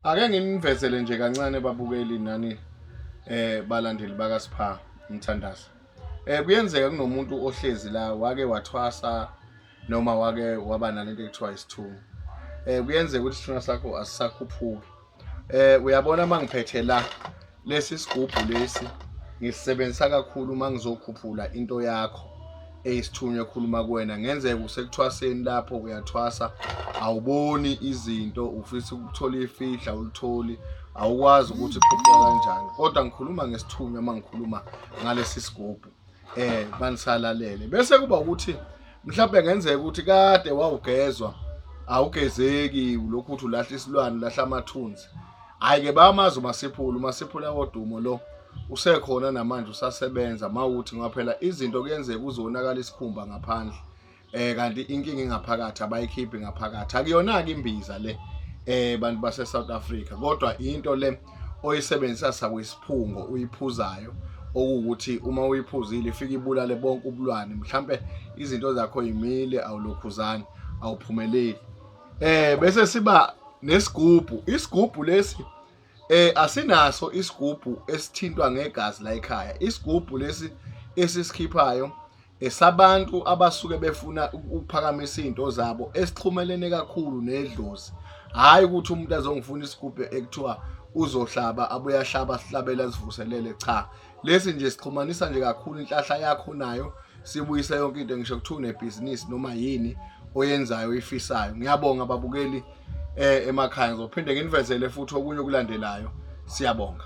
Ake nginivezele nje kancane babukeli nani balandeli bakaSpha Mthandazo. Kuyenzeka kunomuntu ohlezi la wake wathwasa noma wake waba nalento ekuthiwa isithunywa. Kuyenzeka ukuthi isithunywa sakho asisakhuphuki. Uyabona mangiphethe la lesi sigubhu lesi ngisebenzisa kakhulu uma ngizokhuphula into yakho eyisithunywa ekhuluma kuwena. Ngenzeka usekuthwaseni lapho uyathwasa awuboni izinto, ufisa ukuthola ifihla awulitholi, awukwazi ukuthi ikhuphuka kanjani, kodwa ngikhuluma ngesithunywa uma ngikhuluma ngalesi sigubhu. Banisalalele bese kuba ukuthi mhlawumbe ngenzeka ukuthi kade wawugezwa awugezeki, lokhu uthi ulahla isilwane, ulahla amathunzi. Hhayi ke bayamazi uMasiphula, uMasiphula wodumo lo usekhona namanje usasebenza. Mawuthi ngoba phela izinto kuyenzeka uzonakala isikhumba ngaphandle kanti inkinga ingaphakathi, abayikhiphi ngaphakathi. Akuyona-ke imbiza le bantu base South Africa, kodwa into le oyisebenzisa sakwisiphungo uyiphuzayo, okuwukuthi uma uyiphuzile ifike ibulale bonke ubulwane, mhlambe izinto zakho yimile, awulokhuzani, awuphumeleli. Bese siba nesigubhu, isigubhu lesi asinaso isigubhu esithintwa ngegazi la ekhaya. Isigubhu lesi esisikhiphayo esabantu abasuke befuna ukuphakamisa izinto zabo, esixhumelene kakhulu nedlozi. Hhayi ukuthi umuntu azongifuna isigubhu ekuthiwa uzohlaba abuye ahlaba sihlabela sivuselele, cha. Lesi nje sixhumanisa nje kakhulu inhlahla yakho nayo, sibuyise yonke into, ngisho kuthiwa unebhizinisi noma yini oyenzayo oyifisayo. Ngiyabonga babukeli emakhaya, ngizophinde nginivezele futhi okunye okulandelayo. Siyabonga.